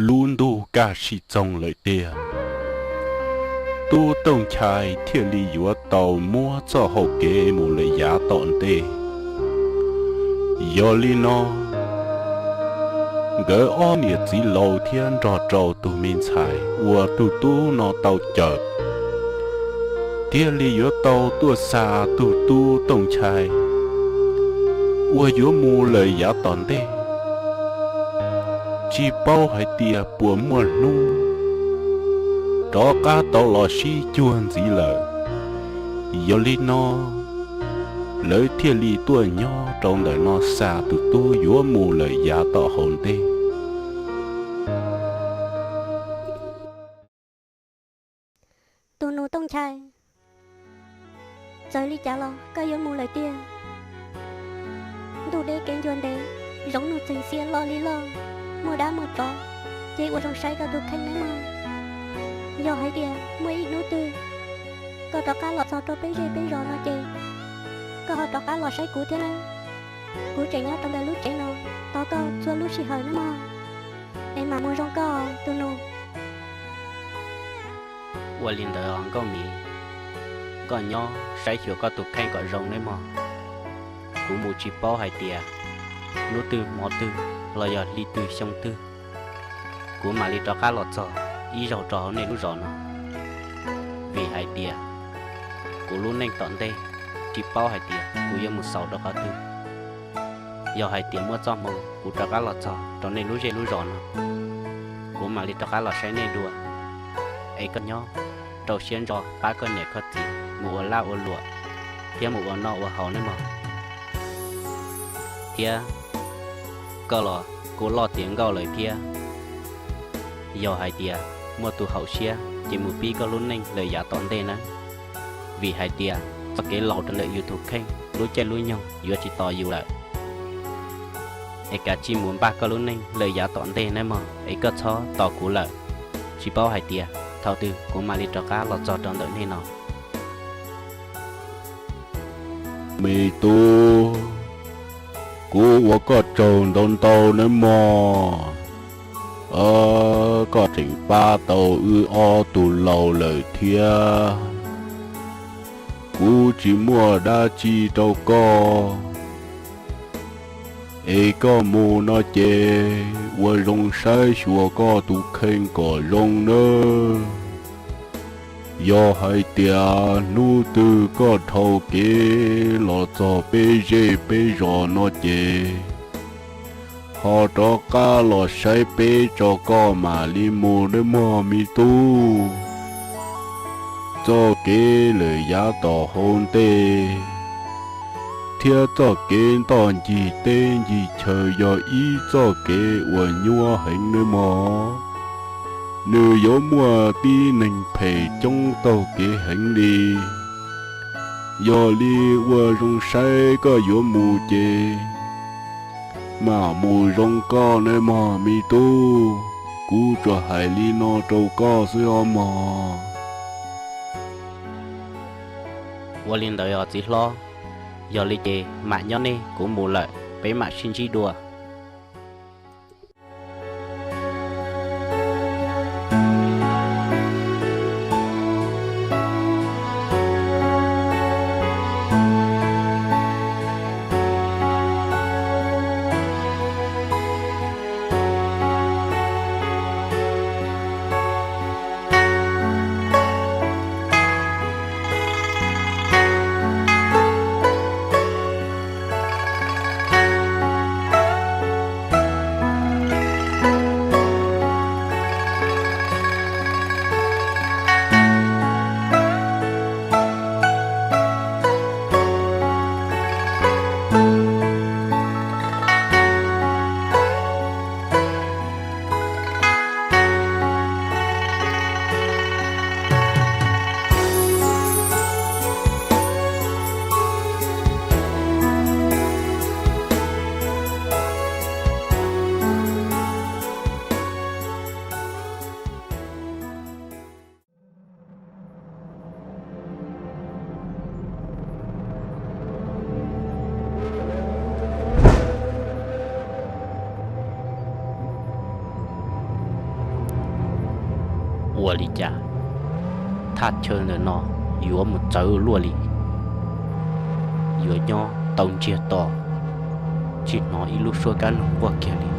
Lub ntuj kaj siv txoog lawm tiag, tub Tooj Nchai thiaj li yuav tau muab txoj hau kev mus lawm yav tom ntej. Yog li no, nkawd ob niam txiv laus thiab nrog rau tus me ntxhais uas tus tub no tau cawm, thiaj li yuav tau tuaj xa tus tub Tooj Nchai uas yuav mus lawm yav tom ntej, tsis paub hais tias puas muaj hnub rov qab tau los sib cuag ntxiv lawm. Yog li no, lawv thiaj li tuaj nyob rau ntawm no xa tus tub yuav mus lawm yav tom hauv ntej. Tus nus Tooj Nchai, txawm li cas los koj yuav mus lawm tiag. Ntuj deb kev ncua ntev, zoov nus txeeg xiab loj li loj, muaj dab muaj tsov, ces ua zoo saib koj tus kheej nawb mog. Yog hais tias muaj ib hnub twg koj rov qab los txog rau peb zej peb zos no ces koj ho rov qab los saib kuv thiab nawb. Kuv tseem nyob rau ntawm lub tsev no tos koj txhua lub sij hawm nawb mog. Es mam mus zoo koj tus nus. Ua li ntawd os Nkauj Mim, koj nyob saib xyuas koj tus kheej kom zoo nawb mog. Kuv mus tsis paub hais tias hnub twg hmo twg los yog hli twg xyoo twg, kuv mam li rov qab los txog ib zaug rau hauv nej lub zos no. Vim hais tias kuv lub neej tom ntej tsis paub hais tias kuv yuav mus xaus rau qhov twg. Yog hais tias muaj txoj hmoo kuv rov qab los txog rau nej lub zej lub zos no, kuv mam li rov qab los saib nej dua. Es koj nyob rau siab ntso pab koj niam koj txiv mus ua laj ua luam thiab mus ua noj ua haus nawb mog. Thiab koj los kuj loj tiav nkauj lawm thiab. Yog hais tias muaj tus haum siab ces mus pib koj lub neej lawm yav tom ntej nawb. Vim hais tias txoj kev laus rau ntawm yus tus kheej lub caij lub nyoog yuav tsis tos yus lawm. Es kav tsij mus npaj koj lub neej lawm yav tom ntej nawb mog, es koj txhob tos kuv lawm. Tsis paub hais tias thaum twg kuv mam li rov qab los txog rau ntawm nej no. Me tub, kuv ua koj tsaug ntau ntau nawb mog. Koj tseem pab tau wb ob tug laus lawm thiab. Kuv tsis muaj dab tsi rau koj, es koj mus no ces ua zoo saib xyuas koj tus kheej kom zoo nawb. Yog hais tias hnub twg koj dhau kev los txog peb zej peb zos no ces ho rov qab los saib peb tso koj mam li mus nawb mog me tub. Txoj kev lawm yav tom hauv ntej thiab txoj kev ntoj ncig teb ncig chaw yog ib txoj kev uas nyuaj heev nawb mog. Nws yuav muaj tib neeg phem coob taug kev heev li. Yog li ua zoo saib koj yuav mus ces mam mus zoo koj nawb mog me tub. Kuv tsuas hais li no rau koj xwb os mog. Ua li ntawd os txiv hlob, yog li ces mam nyob nej, kuv mus lawm, peb mam sib ntsib dua. Ua li cas thaj chaw ntawm no yuav mus txawv luaj li? Yuav nyob tau ntsiag to, tsis hnov ib lub suab kab noog quaj kiag li.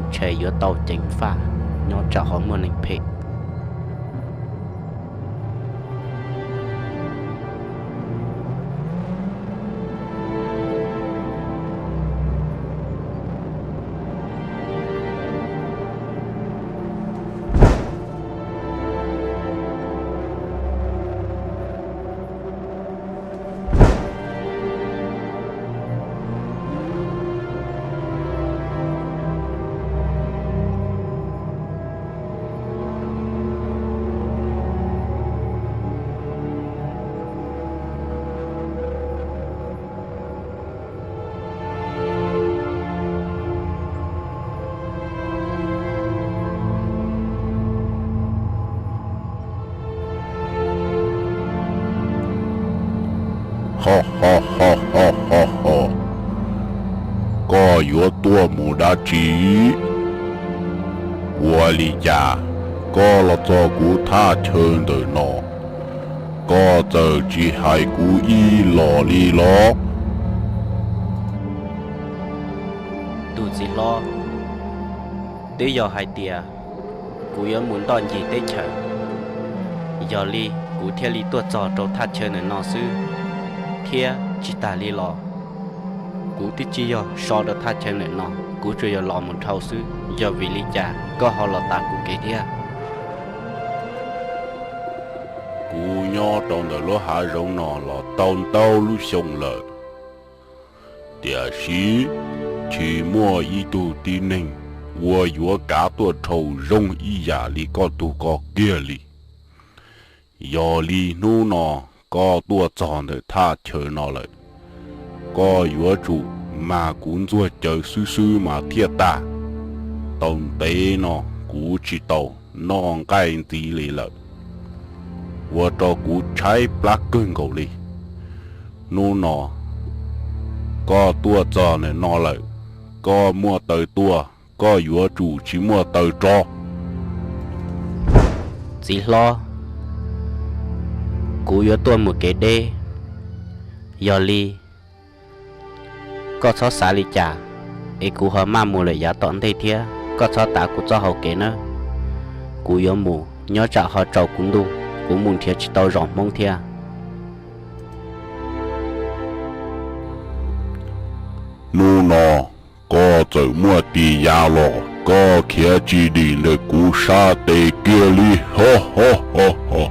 Ntshe yuav tau ceev faj nyob tsam ho muaj neeg phem. Ho ho ho ho ho ho, koj yuav tuaj mus dab tsi? Ua li cas koj los txog kuv thaj chaw ntawm no, koj txawm tsis hais kuv ib los li los? Tus txiv hlob, twb yog hais tias kuv yuav mus ntoj ncig teb chaws, yog li kuv thiaj li tuaj txog rau thaj chaw ntawm no xwb, thiab tsis tas li los kuv twb tsis yog so rau thaj chaw ntawm no, kuv tsuas yog los mus dhau xwb, yog vim li cas koj ho los tav kuv kev thiab? Kuv nyob rau ntawm lub hav zoov no los tau ntau lub xyoo lawm, tiam sis tsis muaj ib tug tib neeg uas yuav kav tuaj dhau zoo ib yam li koj tug ko kiag li. Yog li hnub no koj tuaj txog ntawm thaj chaw no lawm, koj yuav tsum mag kuv ntxuag cawv xwb xwb mas thiaj tag. Tau ntev no kuv tsis tau noj nqaij ntxiv li lawm, ua rau kuv tshaib plab kawg nkaus li. Hnub no koj tuaj txog ntawm no lawm, koj muaj taw tuaj, koj yuav tsum tsis muaj taw rov. Txiv hlob, kuv yuav tuaj mus kev deb, yog li koj txhob xav li cas, es kuv ho maj mus lawm yav tom ntej thiab, koj txhob tav kuv txoj hau kev nawb. Kuv yuav mus, nyob tsam ho tsaus kuv ntuj kuv mus nrhiav tsis tau zos Hmoob thiab. Hnub no koj txawm muaj tis yav los koj khiav tsis dim ntawm kuv sab tes kiag li ho ho ho ho.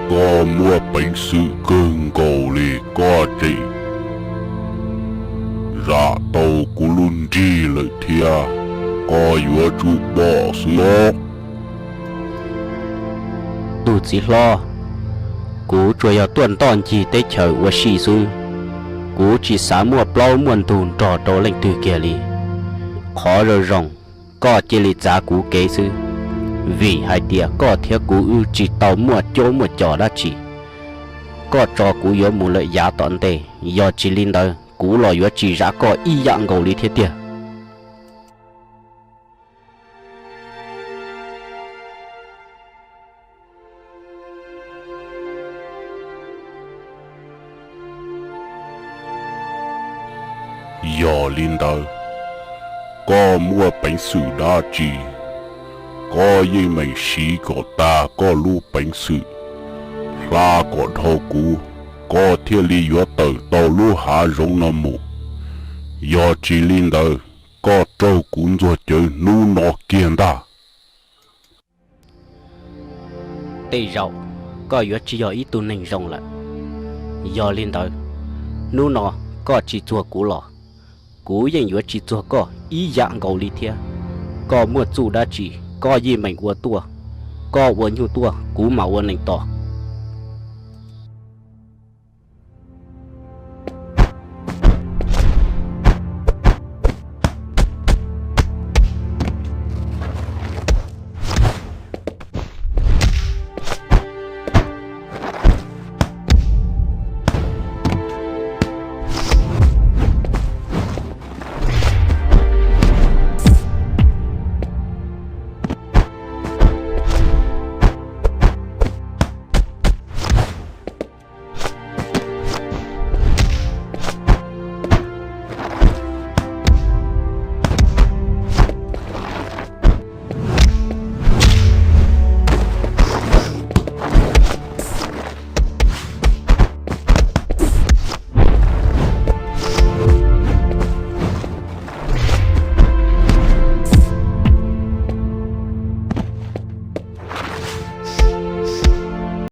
Koj muaj peev xwm kawg nkaus li, koj tseem zam tau kuv lub nrig lawm thiab, koj yuav tsum pom xwb os. Tus txiv hlob, kuv tsuas yog tuaj ntoj ncig teb chaws ua si xwb, kuv tsis xav muaj plaub muaj ntug nrog rau leej twg kiag li. Qhov zoo zoo, koj cia li txav kuv kev xwb, vim hais tias koj thiab kuv wb tsis tau muaj cuab muaj cos dab tsi. Koj tso kuv yuav mus lawm yav tom ntej, yog tsis li ntawd kuv los yuav tsis zam koj ib yam nkaus li thiab tiag. Yog li ntawd, koj muaj peev xwm dab tsi, koj yeej meem siv kom tag koj lub peev xwm, hla kom dhau kuv, koj thiaj li yuav tawm tau lub hav zoov no mus. Yog tsis li ntawd, koj raug kuv ntxuag cawv hnub no kiag ntag. Tej zaum koj yuav tsis yog ib tug neeg zoo lawm. Yog li ntawd, hnub no koj tsis txuag kuv los, kuv yeej yuav tsis txuag koj ib yam nkaus li thiab. Koj muaj txuj dab tsi, koj yeej meem ua tuaj. Koj ua nyuj tuaj, kuv mam ua nees tos,